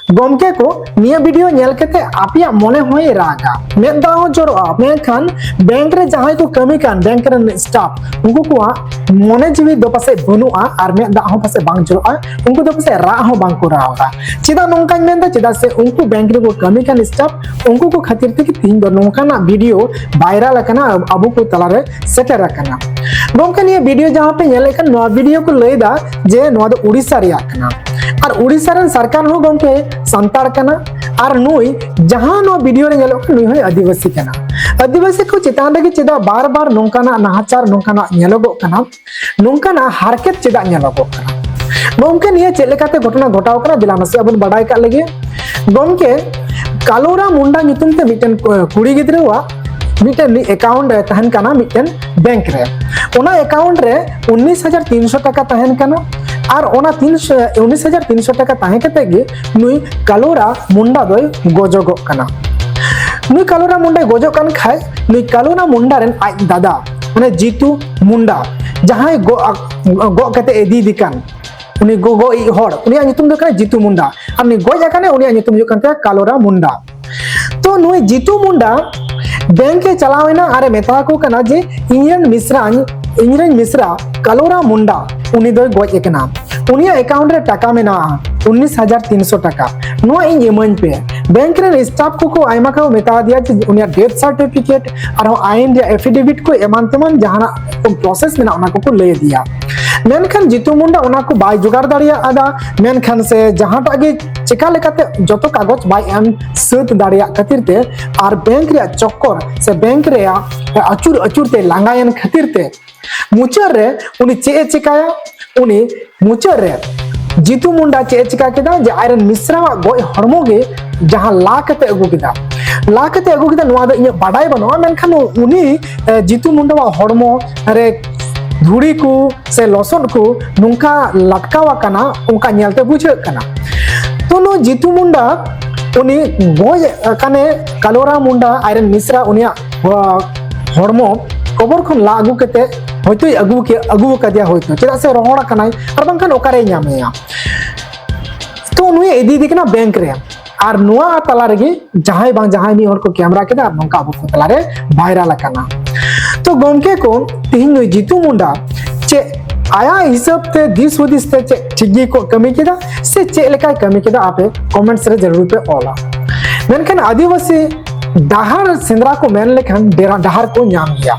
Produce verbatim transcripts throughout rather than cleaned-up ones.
ᱜᱚᱢᱠᱮ ᱠᱚ, ᱱᱤᱭᱟᱹ ᱵᱷᱤᱰᱤᱭᱳ ᱧᱮᱞ ᱠᱟᱛᱮ ᱟᱯᱮᱭᱟᱜ ᱢᱚᱱᱮ ᱦᱚᱸᱭ ᱨᱟᱜᱟ, ᱢᱮᱫ ᱫᱟᱜ ᱦᱚᱸ ᱡᱚᱨᱚᱜᱼᱟ, ᱢᱮᱱᱠᱷᱟᱱ ᱵᱮᱝᱠ ᱨᱮ ᱡᱟᱦᱟᱸᱭ ᱠᱚ ᱠᱟᱹᱢᱤ ᱠᱟᱱ ᱵᱮᱝᱠ ᱨᱮᱱ ᱥᱴᱟᱯ, ᱩᱱᱠᱩ ᱠᱚᱣᱟᱜ ᱢᱚᱱᱮ ᱡᱤᱣᱤ ᱫᱚ ᱯᱟᱥᱮᱡ ᱵᱟᱹᱱᱩᱜᱼᱟ ᱟᱨ ᱢᱮᱫ ᱫᱟᱜ ᱦᱚᱸ ᱯᱟᱥᱮᱡ ᱵᱟᱝ ᱡᱚᱨᱚᱜᱼᱟ, ᱩᱱᱠᱩ ᱫᱚ ᱯᱟᱥᱮᱡ ᱨᱟᱜ ᱦᱚᱸ ᱵᱟᱝ ᱠᱚ ᱨᱟᱜᱟ᱾ ᱪᱮᱫᱟᱜ ᱱᱚᱝᱠᱟᱧ ᱢᱮᱱᱫᱟ? ᱪᱮᱫᱟᱜ ᱥᱮ ᱩᱱᱠᱩ ᱵᱮᱝᱠ ᱨᱮᱠᱚ ᱠᱟᱹᱢᱤ ᱠᱟᱱ ᱥᱴᱟᱯ, ᱩᱱᱠᱩ ᱠᱚ ᱠᱷᱟᱹᱛᱤᱨ ᱛᱮᱜᱮ ᱛᱤᱦᱤᱧ ᱫᱚ ᱱᱚᱝᱠᱟᱱᱟᱜ ᱵᱷᱤᱰᱤᱭᱳ ᱵᱷᱟᱭᱨᱟᱞ ᱟᱠᱟᱱᱟ, ᱟᱵᱚ ᱠᱚ ᱛᱟᱞᱟᱨᱮ ᱥᱮᱴᱮᱨ ᱟᱠᱟᱱᱟ᱾ ᱜᱚᱢᱠᱮ, ᱱᱤᱭᱟᱹ ᱵᱷᱤᱰᱤᱭᱳ ᱡᱟᱦᱟᱸ ᱯᱮ ᱧᱮᱞᱮᱫ ᱠᱟᱱ, ᱱᱚᱣᱟ ᱵᱷᱤᱰᱤᱭᱳ ᱠᱚ ᱞᱟᱹᱭ ᱮᱫᱟ ᱡᱮ ᱱᱚᱣᱟ ᱫᱚ ᱩᱲᱤᱥᱥᱟ ᱨᱮᱭᱟᱜ ᱠᱟᱱᱟ᱾ ᱟᱨ ᱩᱲᱤᱥᱥᱟ ᱨᱮᱱ ᱥᱚᱨᱠᱟᱨ ᱦᱚᱸ ᱜᱚᱢᱠᱮ ᱥᱟᱱᱛᱟᱲ ᱠᱟᱱᱟ᱾ ᱟᱨ ᱱᱩᱭ ᱡᱟᱦᱟᱸ ᱱᱚᱣᱟ ᱵᱷᱤᱰᱤᱭᱳ ᱨᱮ ᱧᱮᱞᱚᱜ ᱠᱟᱱᱟ, ᱱᱩᱭ ᱦᱚᱸᱭ ᱟᱹᱫᱤᱵᱟᱹᱥᱤ ᱠᱟᱱᱟ᱾ ᱟᱹᱫᱤᱵᱟᱹᱥᱤ ᱠᱚ ᱪᱮᱛᱟᱱ ᱨᱮᱜᱮ ᱪᱮᱫᱟᱜ ᱵᱟᱨ ᱵᱟᱨ ᱱᱚᱝᱠᱟᱱᱟᱜ ᱱᱟᱦᱟᱪᱟᱨ, ᱱᱚᱝᱠᱟᱱᱟᱜ ᱧᱮᱞᱚᱜᱚᱜ ᱠᱟᱱᱟ, ᱱᱚᱝᱠᱟᱱᱟᱜ ᱦᱟᱨᱠᱮᱛ ᱪᱮᱫᱟᱜ ᱧᱮᱞᱚᱜᱚᱜ ᱠᱟᱱᱟ? ᱜᱚᱢᱠᱮ, ᱱᱤᱭᱟᱹ ᱪᱮᱫ ᱞᱮᱠᱟᱛᱮ ᱜᱷᱚᱴᱚᱱᱟ ᱜᱷᱚᱴᱟᱣ ᱠᱟᱱᱟ, ᱫᱮᱞᱟ ᱱᱟᱥᱮ ᱟᱵᱚᱱ ᱵᱟᱰᱟᱭ ᱠᱟᱜ ᱞᱮᱜᱮ᱾ ᱜᱚᱢᱠᱮ, ᱠᱟᱞᱳᱨᱟ ᱢᱩᱱᱰᱟ ᱧᱩᱛᱩᱢ ᱛᱮ ᱢᱤᱫᱴᱮᱱ ᱠᱩᱲᱤ ᱜᱤᱫᱽᱨᱟᱹᱣᱟᱜ ᱢᱤᱫᱴᱮᱱ account ᱛᱟᱦᱮᱱ ᱠᱟᱱᱟ ᱢᱤᱫᱴᱮᱱ ᱵᱮᱝᱠ ᱨᱮ᱾ ᱚᱱᱟ account ᱨᱮ ᱩᱱᱤᱥ ᱦᱟᱡᱟᱨ ᱛᱤᱱᱥᱚ ᱴᱟᱠᱟ ᱛᱟᱦᱮᱱ ᱠᱟᱱᱟ᱾ ᱟᱨ ᱚᱱᱟ ᱛᱤᱱᱥᱚ, ᱩᱱᱤᱥ ᱦᱟᱡᱟᱨ ᱛᱤᱱᱥᱚ ᱴᱟᱠᱟ ᱛᱟᱦᱮᱸ ᱠᱟᱛᱮ ᱜᱮ ᱱᱩᱭ ᱠᱟᱞᱳᱨᱟ ᱢᱩᱱᱰᱟ ᱫᱚᱭ ᱜᱚᱡᱚᱜᱚᱜ ᱠᱟᱱᱟ᱾ ᱱᱩᱭ ᱠᱟᱞᱳᱨᱟ ᱢᱩᱱᱰᱟᱭ ᱜᱚᱡᱚᱜ ᱠᱟᱱ ᱠᱷᱟᱡ, ᱱᱩᱭ ᱠᱟᱞᱳᱨᱟ ᱢᱩᱱᱰᱟ ᱨᱮᱱ ᱟᱡ ᱫᱟᱫᱟ, ᱢᱟᱱᱮ ᱡᱤᱛᱩ ᱢᱩᱱᱰᱟ, ᱡᱟᱦᱟᱸᱭ ᱜᱚᱜ, ᱜᱚᱜ ᱠᱟᱛᱮ ᱤᱫᱤᱭᱮᱫᱮ ᱠᱟᱱ, ᱩᱱᱤ ᱜᱚᱜᱚ ᱤᱡ ᱦᱚᱲ, ᱩᱱᱤᱭᱟᱜ ᱧᱩᱛᱩᱢ ᱫᱚ ᱦᱩᱭᱩᱜ ᱠᱟᱱᱟ ᱡᱤᱛᱩ ᱢᱩᱱᱰᱟ, ᱟᱨ ᱩᱱᱤ ᱜᱚᱡ ᱟᱠᱟᱱᱮ, ᱩᱱᱤᱭᱟᱜ ᱧᱩᱛᱩᱢ ᱦᱩᱭᱩᱜ ᱠᱟᱱ ᱛᱟᱭᱟ ᱠᱟᱞᱳᱨᱟ ᱢᱩᱱᱰᱟ᱾ ᱛᱚ ᱱᱩᱭ ᱡᱤᱛᱩ ᱢᱩᱱᱰᱟ ᱵᱮᱝᱠ ᱮ ᱪᱟᱞᱟᱣ ᱮᱱᱟ ᱟᱨ ᱮ ᱢᱮᱛᱟ ᱠᱚ ᱠᱟᱱᱟ ᱡᱮ, "ᱤᱧᱨᱮᱱ ᱢᱤᱥᱨᱟᱧ, ᱤᱧᱨᱮᱱ ᱢᱤᱥᱨᱟ ᱠᱟᱞᱳᱨᱟ ᱢᱩᱱᱰᱟ, ᱩᱱᱤ ᱫᱚᱭ ᱜᱚᱡ ᱟᱠᱟᱱᱟ, ᱩᱱᱤᱭᱟᱜ account ᱨᱮ ᱴᱟᱠᱟ ᱢᱮᱱᱟᱜᱼᱟ ᱩᱱᱤᱥ ᱦᱟᱡᱟᱨ ᱛᱤᱱᱥᱚ ᱴᱟᱠᱟ, ᱱᱚᱣᱟ ᱤᱧ ᱮᱢᱟᱹᱧ ᱯᱮ᱾" ᱵᱮᱝᱠ ᱨᱮᱱ ᱥᱴᱟᱯ ᱠᱚᱠᱚ ᱟᱭᱢᱟ ᱠᱚ ᱢᱮᱛᱟ ᱫᱮᱭᱟ ᱡᱮ ᱩᱱᱤᱭᱟᱜ death certificate, ᱟᱨᱦᱚᱸ ᱟᱭᱤᱱ ᱨᱮᱭᱟᱜ affidavit ᱠᱚ ᱮᱢᱟᱱ ᱛᱮᱢᱟᱱ ᱡᱟᱦᱟᱱᱟᱜ ᱠᱚ process ᱢᱮᱱᱟᱜᱼᱟ, ᱚᱱᱟ ᱠᱚᱠᱚ ᱞᱟᱹᱭ ᱟᱫᱮᱭᱟ᱾ ᱢᱮᱱᱠᱷᱟᱱ ᱡᱤᱛᱩ ᱢᱩᱱᱰᱟ ᱚᱱᱟ ᱠᱚ ᱵᱟᱭ ᱡᱚᱜᱟᱲ ᱫᱟᱲᱮᱭᱟᱫᱟ, ᱢᱮᱱᱠᱷᱟᱱ ᱥᱮ ᱡᱟᱦᱟᱸᱴᱟᱜ ᱜᱮ ᱪᱮᱠᱟ ᱞᱮᱠᱟᱛᱮ ᱡᱚᱛᱚ ᱠᱟᱜᱚᱡᱽ ᱵᱟᱭ ᱮᱢ ᱥᱟᱹᱛ ᱫᱟᱲᱮᱭᱟᱜ ᱠᱷᱟᱹᱛᱤᱨ ᱛᱮ ᱟᱨ ᱵᱮᱝᱠ ᱨᱮᱭᱟᱜ ᱪᱚᱠᱠᱚᱨ ᱥᱮ ᱵᱮᱝᱠ ᱨᱮᱭᱟᱜ ᱟᱹᱪᱩᱨ ᱟᱹᱪᱩᱨ ᱛᱮ ᱞᱟᱸᱜᱟᱭᱮᱱ ᱠᱷᱟᱹᱛᱤᱨ ᱛᱮ ᱢᱩᱪᱟᱹᱫ ᱨᱮ ᱩᱱᱤ ᱪᱮᱫ ᱮ ᱪᱮᱠᱟᱭᱟ? ᱩᱱᱤ ᱢᱩᱪᱟᱹᱫ ᱨᱮ ᱡᱤᱛᱩ ᱢᱩᱱᱰᱟ ᱪᱮᱫ ᱮ ᱪᱮᱠᱟ ᱠᱮᱫᱟ? ᱡᱮ ᱟᱡᱨᱮᱱ ᱢᱤᱥᱨᱟᱣᱟᱜ ᱜᱚᱡ ᱦᱚᱲᱢᱚ ᱜᱮ ᱡᱟᱦᱟᱸ ᱞᱟ ᱠᱟᱛᱮ ᱟᱹᱜᱩ ᱠᱮᱫᱟ, ᱞᱟ ᱠᱟᱛᱮ ᱟᱹᱜᱩ ᱠᱮᱫᱟ, ᱱᱚᱣᱟ ᱫᱚ ᱤᱧᱟᱹᱜ ᱵᱟᱰᱟᱭ ᱵᱟᱹᱱᱩᱜᱼᱟ, ᱢᱮᱱᱠᱷᱟᱱ ᱩᱱᱤ, ᱮ, ᱡᱤᱛᱩ ᱢᱩᱱᱰᱟᱣᱟᱜ ᱦᱚᱲᱢᱚ ᱨᱮ ᱫᱷᱩᱲᱤ ᱠᱚ ᱥᱮ ᱞᱚᱥᱚᱫ ᱠᱚ ᱱᱚᱝᱠᱟ ᱞᱟᱴᱠᱟᱣ ᱟᱠᱟᱱᱟ, ᱚᱱᱠᱟ ᱧᱮᱞᱛᱮ ᱵᱩᱡᱷᱟᱹᱜ ᱠᱟᱱᱟ᱾ ᱛᱚ ᱱᱩᱭ ᱡᱤᱛᱩ ᱢᱩᱱᱰᱟ ᱩᱱᱤ ᱜᱚᱡ ᱟᱠᱟᱱᱮ, ᱠᱟᱞᱳᱨᱟ ᱢᱩᱱᱰᱟ ᱟᱡᱨᱮᱱ ᱢᱤᱥᱨᱟ ᱩᱱᱤᱭᱟᱜ, ᱟ, ᱦᱚᱲᱢᱚ ᱠᱚᱵᱚᱨ ᱠᱷᱚᱱ ᱞᱟ ᱟᱹᱜᱩ ᱠᱟᱛᱮ ᱦᱚᱭᱛᱳᱭ ᱟᱹᱜᱩ ᱠᱮ-, ᱟᱹᱜᱩ ᱟᱠᱟᱫᱮᱭᱟ ᱦᱚᱭᱛᱳ, ᱪᱮᱫᱟᱜ ᱥᱮ ᱨᱚᱦᱚᱲ ᱟᱠᱟᱱᱟᱭ ᱟᱨ ᱵᱟᱝᱠᱷᱟᱱ ᱚᱠᱟᱨᱮᱭ ᱧᱟᱢᱮᱭᱟ? ᱛᱚ ᱱᱩᱭ ᱤᱫᱤᱭᱮᱫᱮ ᱠᱟᱱᱟ ᱵᱮᱝᱠ ᱨᱮ, ᱟᱨ ᱱᱚᱣᱟ ᱛᱟᱞᱟ ᱨᱮᱜᱮ ᱡᱟᱦᱟᱸᱭ ᱵᱟᱝ ᱡᱟᱦᱟᱸᱭ ᱢᱤᱫ ᱦᱚᱲ ᱠᱚ ᱠᱮᱢᱨᱟ ᱠᱮᱫᱟ ᱟᱨ ᱱᱚᱝᱠᱟ ᱟᱵᱚ ᱠᱚ ᱛᱟᱞᱟᱨᱮ ᱵᱷᱟᱭᱨᱟᱞ ᱟᱠᱟᱱᱟ᱾ ᱛᱚ ᱜᱚᱢᱠᱮ ᱠᱚ, ᱛᱤᱦᱤᱧ ᱱᱩᱭ ᱡᱤᱛᱩ ᱢᱩᱱᱰᱟ ᱪᱮᱫ ᱟᱭᱟᱜ ᱦᱤᱥᱟᱹᱵ ᱛᱮ, ᱫᱤᱥ ᱦᱩᱫᱤᱥ ᱛᱮ ᱪᱮᱫ ᱴᱷᱤᱠ ᱜᱮ ᱠᱚ ᱠᱟᱹᱢᱤ ᱠᱮᱫᱟ ᱥᱮ ᱪᱮᱫ ᱞᱮᱠᱟᱭ ᱠᱟᱹᱢᱤ ᱠᱮᱫᱟ, ᱟᱯᱮ ᱠᱚᱢᱮᱱᱴᱥ ᱨᱮ ᱡᱟᱹᱨᱩᱲ ᱯᱮ ᱚᱞᱟ᱾ ᱢᱮᱱᱠᱷᱟᱱ ᱟᱹᱫᱤᱵᱟᱹᱥᱤ ᱰᱟᱦᱟᱨ ᱥᱮᱸᱫᱽᱨᱟ ᱠᱚ ᱢᱮᱱ ᱞᱮᱠᱷᱟᱱ ᱰᱮᱨᱟ ᱰᱟᱦᱟᱨ ᱠᱚ ᱧᱟᱢ ᱜᱮᱭᱟ᱾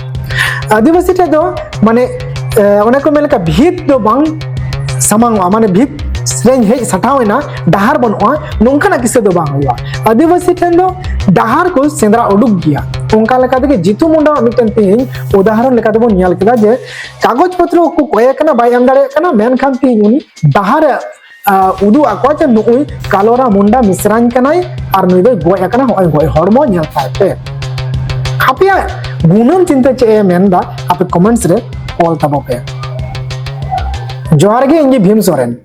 ᱟᱹᱫᱤᱵᱟᱹᱥᱤ ᱴᱷᱮᱱ ᱫᱚ ᱢᱟᱱᱮ, ᱮ, ᱚᱱᱮ ᱠᱚ ᱢᱮᱱ ᱞᱮᱠᱟ ᱵᱷᱤᱛ ᱫᱚ ᱵᱟᱝ ᱥᱟᱢᱟᱝᱚᱜᱼᱟ, ᱢᱟᱱᱮ ᱵᱷᱤᱛ ᱥᱮᱨᱮᱧ ᱦᱮᱡ ᱥᱟᱴᱷᱟᱣ ᱮᱱᱟ, ᱰᱟᱦᱟᱨ ᱵᱟᱹᱱᱩᱜᱼᱟ, ᱱᱚᱝᱠᱟᱱᱟᱜ ᱠᱤᱥᱟᱹ ᱫᱚ ᱵᱟᱝ ᱦᱩᱭᱩᱜᱼᱟ᱾ ᱟᱹᱫᱤᱵᱟᱹᱥᱤ ᱴᱷᱮᱱ ᱫᱚ ᱰᱟᱦᱟᱨ ᱠᱚ ᱥᱮᱸᱫᱽᱨᱟ ᱩᱰᱩᱠ ᱜᱮᱭᱟ᱾ ᱚᱱᱠᱟ ᱞᱮᱠᱟ ᱛᱮᱜᱮ ᱡᱤᱛᱩ ᱢᱩᱱᱰᱟᱣᱟᱜ ᱢᱤᱫᱴᱮᱱ ᱛᱮᱦᱮᱧ ᱩᱫᱟᱦᱚᱨᱚᱱ ᱞᱮᱠᱟ ᱛᱮᱵᱚᱱ ᱧᱮᱞ ᱠᱮᱫᱟ ᱡᱮ ᱠᱟᱜᱚᱡᱽ ᱯᱚᱛᱨᱚ ᱠᱚ ᱠᱚᱭᱮ ᱠᱟᱱᱟ, ᱵᱟᱭ ᱮᱢ ᱫᱟᱲᱮᱭᱟᱜ ᱠᱟᱱᱟ, ᱢᱮᱱᱠᱷᱟᱱ ᱛᱮᱦᱮᱧ ᱩᱱᱤ ᱰᱟᱦᱟᱨ ᱮ, ᱟ, ᱩᱫᱩᱜ ᱟᱠᱚᱣᱟ ᱡᱮ ᱱᱩᱜᱼᱩᱭ ᱠᱟᱞᱚᱨᱟ ᱢᱩᱱᱰᱟ ᱢᱤᱥᱨᱟᱧ ᱠᱟᱱᱟᱭ ᱟᱨ ᱱᱩᱭ ᱫᱚᱭ ᱜᱚᱡ ᱟᱠᱟᱱᱟ, ᱦᱚᱸᱜᱼᱚᱭ ᱜᱚᱡ ᱦᱚᱲᱢᱚ ᱧᱮᱞ ᱛᱟᱭ ᱯᱮ᱾ ᱟᱯᱮᱭᱟᱜ ᱜᱩᱱᱟᱹᱱ ᱪᱤᱱᱛᱟᱹ ᱪᱮᱫ ᱮ ᱢᱮᱱᱫᱟ, ᱟᱯᱮ ᱠᱚᱢᱮᱱᱴᱥ ᱨᱮ ᱚᱞ ᱛᱟᱵᱚ ᱯᱮ᱾ ᱡᱚᱦᱟᱨ ᱜᱮ, ᱤᱧ ᱜᱮ ᱵᱷᱤᱢ ᱥᱚᱨᱮᱱ᱾